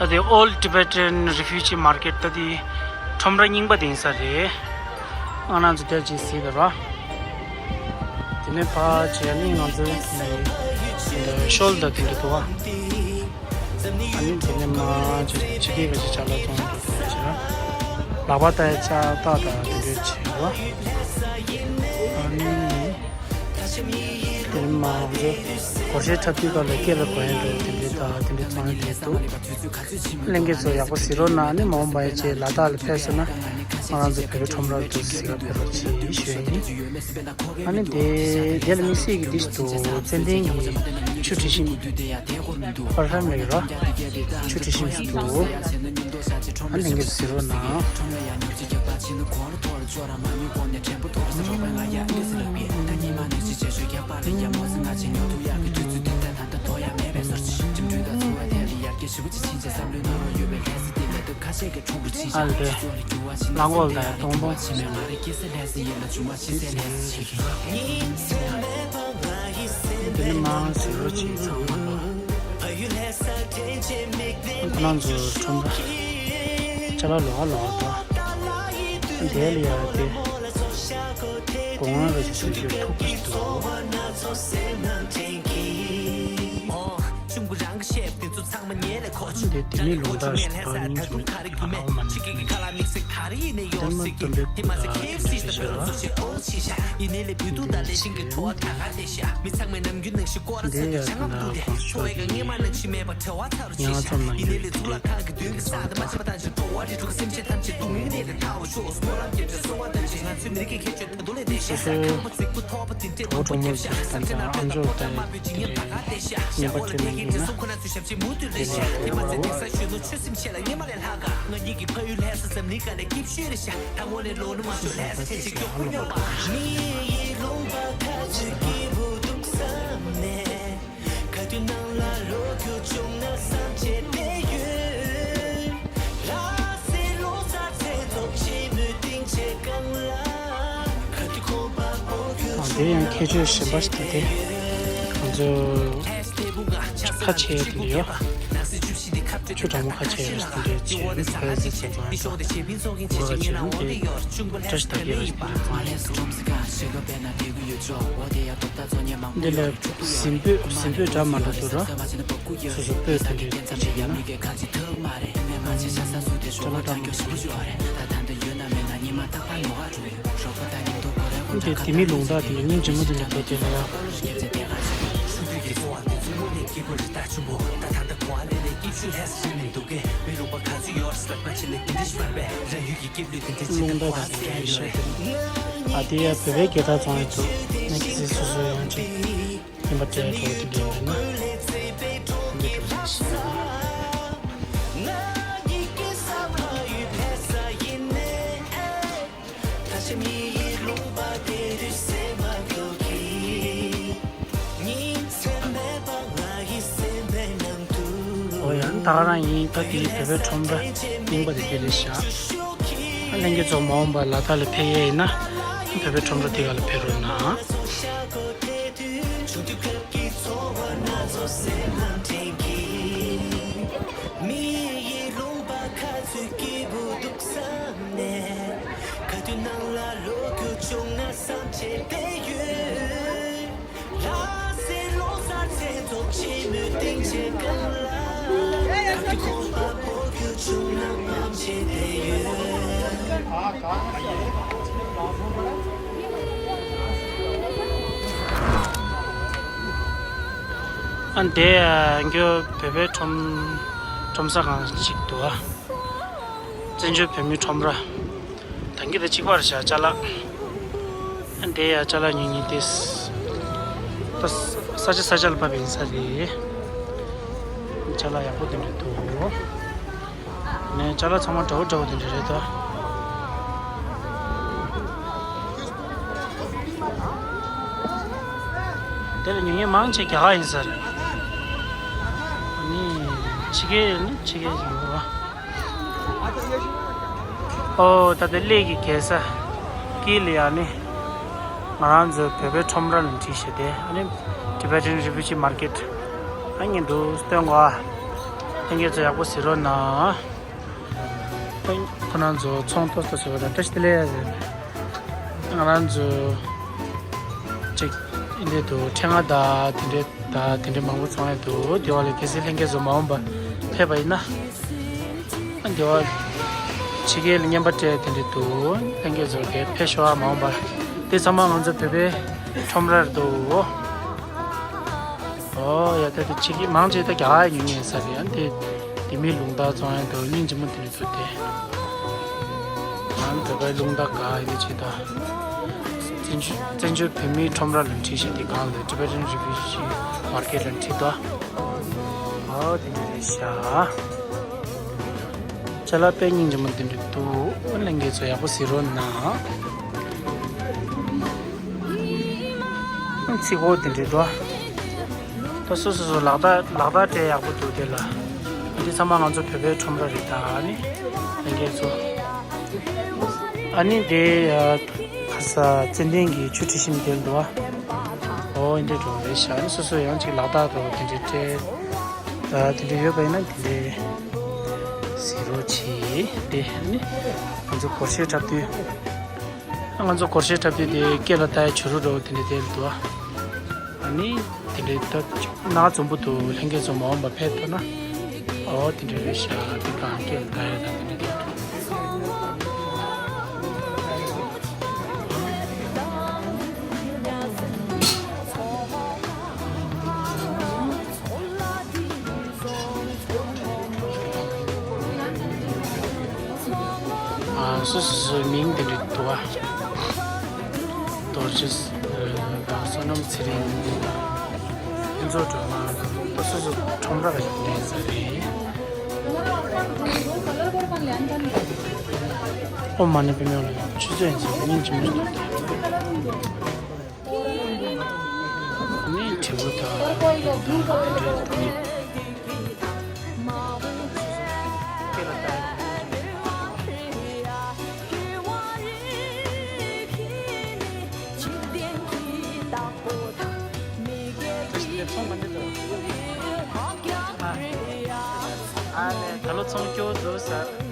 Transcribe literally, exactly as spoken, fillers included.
ད་དེ་Old Tibetan Refugee Market ད་དེ་ཁྲོམ་ར་རྙིང་པ་དེ་ཡིན་ས་རེད། ང་རང་ཚོ་དེར་ཅིག་གཟིགས་དང་ར། དེ་ནས་ཕར་བྱས་ནས་ང་ཚོ་ཤོལ་ད་དེ་འདྲ་འདུག་ཨ། ཨ་ནི་དེ་ནས་མར་ཕྱི་རྒྱལ་ག་ཅིག་ཅ་ལག་བཙོང་འགྲོ་དེ་འདྲ་བྱས་ར། ལག་པ་ད་ཡ་ལྕགས་ཐག་དང་དེ་འདྲ་བྱས་ར། ཨ་ནི། དེ་ནས་མར་ང་ཚོ་སྒོར་གཞས་འཁྲབ་དུས་སྐབས་ལ་སྐེ་ལ་གོན་ཡ་འདྲ་བོ་དེ་འདྲའི་དང་དེ་འདྲའི་བཙོང་ཡ་དེ་འདུག་ལྷན་རྒྱས་ཚོ་ཡག་པོ་གཟིགས་རོགས་གནང་། ཨ་ནི་མ་འོངས་པ་ཡ་ཅིག་ལ་དྭགས་ལ་ཕེབས་སོང་ན་ང་རང་ཚོ་བོད་པའི་ཁྲོམ་རར་འདུག་གཟིགས་ག་ཕེབས་རོགས་གྱིས་ཞུ་ཡ་ཡིན། ཨ་ནི་དེ་དེ་ལ་དམིགས་བསལ་གྱི་འདི་ཞིག་འདུག་ཙན་དན་གྱི་ཆུ་དྲི་ཞིམ། པར་ཧམ་རེད་ར། ཆུ་དྲི་ཞིམ་ཞིག་འདུག་ཨ་ནི་ལྷན་རྒྱས་ཚོ་གཟིགས་རོགས་གནང་། ཨ་ལས། ལང་འོག་ལ་སྟོང་པོ། དེ་ནི་མང་ཟེར་རོ་ཅིག་ཚང་མ། ཁོ་རང་ཚོ་ཁྲོམ་ར། ཅ་ལག་ལོགས་ཀ་ལོགས་ཀ་འདུག་དེ་ལ་ཡ་དེ། སྒོ་ང་ར་ཞིག་ཞུ་རྒྱུ་ཐུག་པ་ཞིག་འདུག་འདི་ལྡི་ལི་ལུང་དར་ཞིག་ཕར་སྙིང་རྗེ་མོ་ཞིག་ཨའོ་མ་ནི་ཞིག་མི་འདུག་ལྡན་མ་སྟོན་པའི་སྐུ་དང་དེ་འདྲ་ཞིག་ཤེས་ར། འདི་ལ་ཞིག་ལྡན་མ་སྟོན་པའི་སྐུ་དང་དེ་འདྲ་ཞིག་ཤེས་ར། འདི་ཡ་དེ་ན་གོང་ཞོགས་ཀྱི་ངལ་རྩོལ་གནང་ཡོད་དེ་འདྲ་ཞིག་ཚང་མ། སོ་སོའི་གྲོགས་གྲོགས་མོ་ཞིག་དང་ཚང་ཨ་མཆོག་དང་དེ་ནས་ཉན་པ་བྲལ་མ་ཡིན་ན་དེ་ལས་ཡག་པོ་འདུག་ཨ། དེ་ཡང་ཁྱད་ཆོས་གཞན་པ་ཞིག་ད་དེ་ང་ཚོ་ཆུ་ཁ་ཕྱེ་དེ་ཡོད། ཆུ་གྲང་མོ་ཁ་ཕྱེ་ཡོད་དེ་འདྲའི་ཆེ་ཁོའི་ཚེ་ཚེ་ཚོང་ཡོད། གུ་ར་ཆེ་རུང་དེ་བཀྲ་ཤིས་དར་རྒྱས་ལ་ཞིག་དེ་འདྲའི་ཚོང་ཡོད་འདུག་འདི་ལ་གཟིམ་སྤོས་གཟིམ་སྤོས་འདྲ་མ་འདྲ་འདུག་ར། སོ་སོ་སྤོས་དེ་འདྲའི་ཚོ་ཆེ་ཡོད་ན། ཅ་ལག་འདྲ་མ་འདྲ་འདུག་འདི་ལྡི་ལི་ལུང་དར་དེ་སྙིང་རྗེ་མོ་དེ་ལ་བསྡད་དེ་ལ་ཡ། ལུང་དར་དེ་དེ་ལ་ཡ་ཤ་དེ། ཨ་དེ་ཡ་བོད་པའི་རྒྱལ་དར་བཙོང་ཡ་འདུག་ངས་ཁྱེད་ཚོས་སོ་སོ་ཡང་ཅིག་ཡིན་པ་སྤྲད་འགྲོ་དེ་འདྲ་ཡིན་ན། འདི་འགྲོ་ཞེས་ཟེར་ན། ཨོ་ཡ། ད་ག་རང་ཡིན། ད་དེའི་བོད་པའི་ཁྲོམ་ར་རྙིང་པ་དེ་དེ་རེད་ཤག་ཨ་ལྷན་རྒྱས་ཚོ་མ་འོངས་པ་ལ་དྭགས་ལ་ཕེབས་ཡས་ཡིན་ན་བོད་པའི་ཁྲོམ་ར་དེ་ག་ལ་ཕེབས་རོགས་གནང་། ཨ་འདི་ཡ་འགྱོ་བོད་པའི་ཁྲོམ་ཁྲོམ་ས་གང་ཞིག་འདུག་ཨ། བཙན་བྱོལ་བོད་མིའི་ཁྲོམ་ར། ད་གིན་དང་གཅིག་པ་རེད་ཤག་ཅ་ལག་ཨ་འདི་ཡ་ཅ་ལག་ཉོ་མཁན་དེ། ད་ས་ཆ་ས་ཆ་ལ་བབས་ཡིན་ས་རེད། ཅ་ལག་ཡག་པོ་དེ་འདྲ་འདུག་ནས་ཅ་ལག་ཚང་མ་འདྲ་བོ་འདྲ་བོ་དེ་འདྲ་རེད་ད། དེ་ལ་ཉོ་མཁན་མང་ཆེ་རྒྱ་གར་ཡིན་ས་རེད། ཨ་ནི་ཕྱི་རྒྱལ་ནི་ཕྱི་རྒྱལ་ཞིག་ཡོད་པ། ཨོ་ད་ལྟ་གླེ་གི་རྒྱལ་ས་ཀི་ལི་ཡ་ནི་ང་རང་ཚོའི་བོད་པའི་ཁྲོམ་ར་ལ་བྲིས་བཞག་སྟེ། ཨ་ནི་Tibetan Refugee Market ཨ་ནི་འདུག་སྟོན་གོ་ཨ། ལྷན་རྒྱས་ཚོ་ཡག་པོ་གཟིགས་རོགས་གནང་། ཁོ་རང་ཚོ་ཚོང་ཏོག་ཏོག་བཟོས་པ་དང་བཀྲ་ཤིས་བདེ་ལེགས་ཟེར། ང་རང་ཚོ་ཅིག་འདི་འདུག་ཕྲེང་བ་དང་དེ་འདྲའི་དང་དེ་འདྲའི་མང་པོ་བཙོང་ཡ་འདུག་དེ་བ་ལས་གལ་སྲིད་ལྷན་རྒྱས་ཚོ་མ་འོངས་པ་ཕེབས་པ་ཡིན་ན། དེ་བ་ཕྱི་རྒྱལ་ལ་རྔན་པ་སྤྲད་དེ་འདྲ་འདུག་ལྷན་རྒྱས་ཚོ་དེ་ཕེབས་ཤོག་ཨ་མ་འོངས་པ། དེ་ཚང་མ་ང་ཚོ་བོད་པའི་ཁྲོམ་རར་འདུག་ཨོ་ཡ་ད་དེ་ཕྱི་རྒྱལ་མང་ཆེ་ད་རྒྱ་གར་ཡོང་ངེས་ས་རེད། ཨ་དེ་དེ་མིའི་རླུང་རྟ་བཙོང་ཡ་འདུག་སྙིང་རྗེ་མོ་དེ་འདྲ་འདུག་དེ་ང་བོད་པའི་རླུང་རྟ་ག་ཡིན་ཆེ་ད། བཙན་བྱོལ་བཙན་བྱོལ་བོད་མིའི་ཁྲོམ་ར་ལ་བྲིས་ཤིག་དེ་གང་ལ་Tibetan Refugee Market ལ་བྲིས་ཏོ། ཨོ་དེ་འདྲ་རེད་ཤག་ཅ་ལག་དཔེ་སྙིང་རྗེ་མོ་དེ་འདྲ་འདུག་ལྷན་རྒྱས་ཚོ་ཡག་པོ་གཟིགས་རོགས་གནང་། ཚིག་གོ་དེ་འདྲ་འདུག་ད་སོ་སོ་སོ་ལག་བརྡ་ལག་བརྡ་སྤྲད་ཡག་པོ་འདུག་དེ་ལ། འདི་ཚང་མ་ང་ཚོ་བོད་པའི་ཁྲོམ་ར་རེད་ད་ཨ་ནི། ལྷན་རྒྱས་ཚོ། ཨ་ནི་དེ་ཁ་ས་ཙན་དན་གྱི་ཆུ་ཁྲི་ཤིང་དེ་འདུག་ཨ། ཨོ་འདི་འགྲོ་རེད་ཤག་ཨ་ནི་སོ་སོ་ཡང་ཅིག་ལག་བརྡ་འགྲོ་དེ་འདྲའི་སྤྲད། ད་དེ་འདྲ་ཡོད་པ་ཡིན་ན་དེ་འདྲའི་གཟིགས་རོགས་གྱིས་དེ་ནི་ང་ཚོ་སྒོར་གཞས་འཁྲབ་དུས། ང་ཚོ་སྒོར་གཞས་འཁྲབ་དུས་དེ་སྐེ་ལ་བཏགས་ཡ་བྱུ་རུ་འདྲ་བོ་དེ་འདྲ་དེ་ལ་འདུག་ཨ་ནི་དེ་འདྲའི་ད་ཅིག་ན་འཛོམས་པོ་འདུག་ལྷན་རྒྱས་ཚོ་མ་འོངས་པ་ཕེབས་ཐུབ་ན། ཨོ་དེ་འདྲ་རེད་ཤག་དེ་གང་སྐེ་ལ་བཏགས་ཡ་ད་དེ་འདྲ་དེ་འདྲ། ཨ་སོ་སོ་སོའི་མིང་དེ་འདྲ་འདུག་ཨ། རྡོ་རྗེ་བསོད་ནམས་ཚེ་རིང་། ཕུན་ཚོགས་སྒྲོལ་མ། སོ་སོ་ཁྲོམ་ར་ལ་ཡོད་ས་རེད། ཨོཾ་མ་ཎི་པདྨེ་ཧཱུྃ། ཆུ་ཚོད་ཡིན་ཟེར་སྙིང་རྗེ་མོ་ཞིག་འདུག་ནི་དྲིལ་བུ་དང་། ཨ་ལས་ད་ལོ་ཚོང་སྐྱོ་འདུག་ས།